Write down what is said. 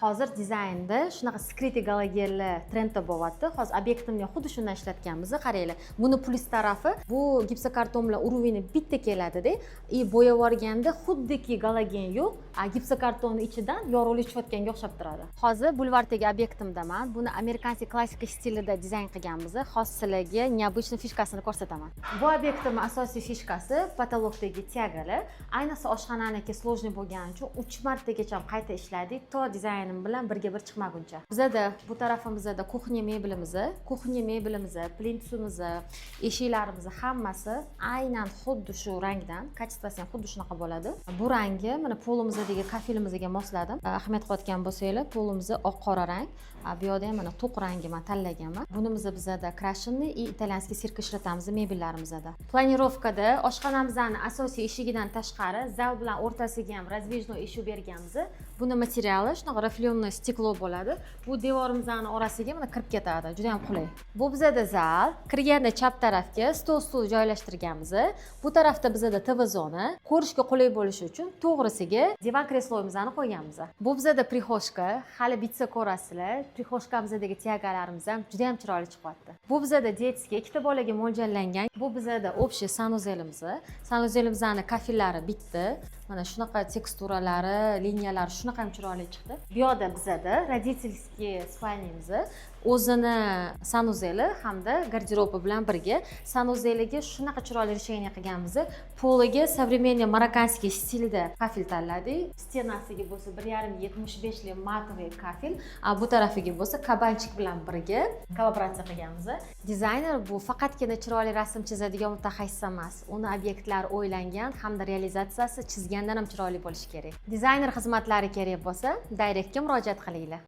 Hozir dizaynda shunaqa скрытый galogenlar trendda bo'lyapti. Hozir obyektimga xuddi shundan ishlatganmiz. Qaranglar, buni plyus tarafi, bu gipsokarton bilan уровень bitta keladida и bo'yab yuborganda xuddiki galogen yo'q, a gipsokartonni ichidan yorug'lik tushayotganga o'xshab turadi. Hozir bulvardagi obyektimdaman. Buni американский klassika stilida dizayn qilganmiz. Hozir sizlarga необычный фишка sini ko'rsataman. Bu obyektimni asosiy фишка si потолок dagi тяга lar. Ayniqsa oshxonaniki сложный bo'lgani uchun uch martagacha qayta ishladik, to dizaynim bilan birga bir chiqmaguncha. Bizada bu tarafimizda кухня mebelimiz, кухня mebelimiz, plintusimiz, eshiklarimiz hammasi aynan xuddi shu rangdan, качество si ham xuddi shunaqa bo'ladi. Bu rangi mana polimizdagi kafelimizga mosladim. Ahamiyat qilayotgan bo'lsanglar, polimiz oq qora rang, bu yoqda ham mana to'q rangi man tanlaganman. Bunimiz bizada крашеный и итальянский sirka ishlatamiz mebellarimizda. Планировка da oshxonamizni asosiy eshigidan tashqari zal bilan o'rtasiga ham раздвижной eshik berganmiz. Buni materiali shunaqa рифленый стекло bo'ladi. Bu devorimizni orasiga mana kirib ketadi, juda ham qulay. Bu bizada zal. Kirganda chap tarafga stol, stul joylashtirganmiz. Bu tarafda bizada TV zona, ko'rishga qulay bo'lishi uchun to'g'risiga divan kreslomizni qo'yganmiz. Bu bizada прихожка. Hali bitsa ko'rasizlar, прихожка mizdagi тяга larimiz ham juda ham chiroyli chiqyapti. Bu bizada детский, ikkita bolaga mo'ljallangan. Bu bizada общий санузел imiz. Санузел imizni kafellari bitta, mana shunaqa teksturalari, liniyalari shunaqa ham chiroyli chiqdi. Bu yoqda bizada родительский спальня miz, o'zini санузел i hamda garderobi bilan birga. Санузел iga shunaqa chiroyli решение qilganmiz: poliga современный марокканский stilda kafel tanladik, стена siga bo'lsa 1,5 yetmish beshli матовый kafel, a bu tarafiga bo'lsa кабанчик bilan birga kollaboratsiya qilganmiz. Dizayner bu faqatgina chiroyli rasm chizadigan mutaxassis emas. Uni obyektlari o'ylangan hamda realizatsiyasi chizgandan ham chiroyli bo'lishi kerak. Dizayner xizmatlari kerak bo'lsa, direktga murojaat qilinglar.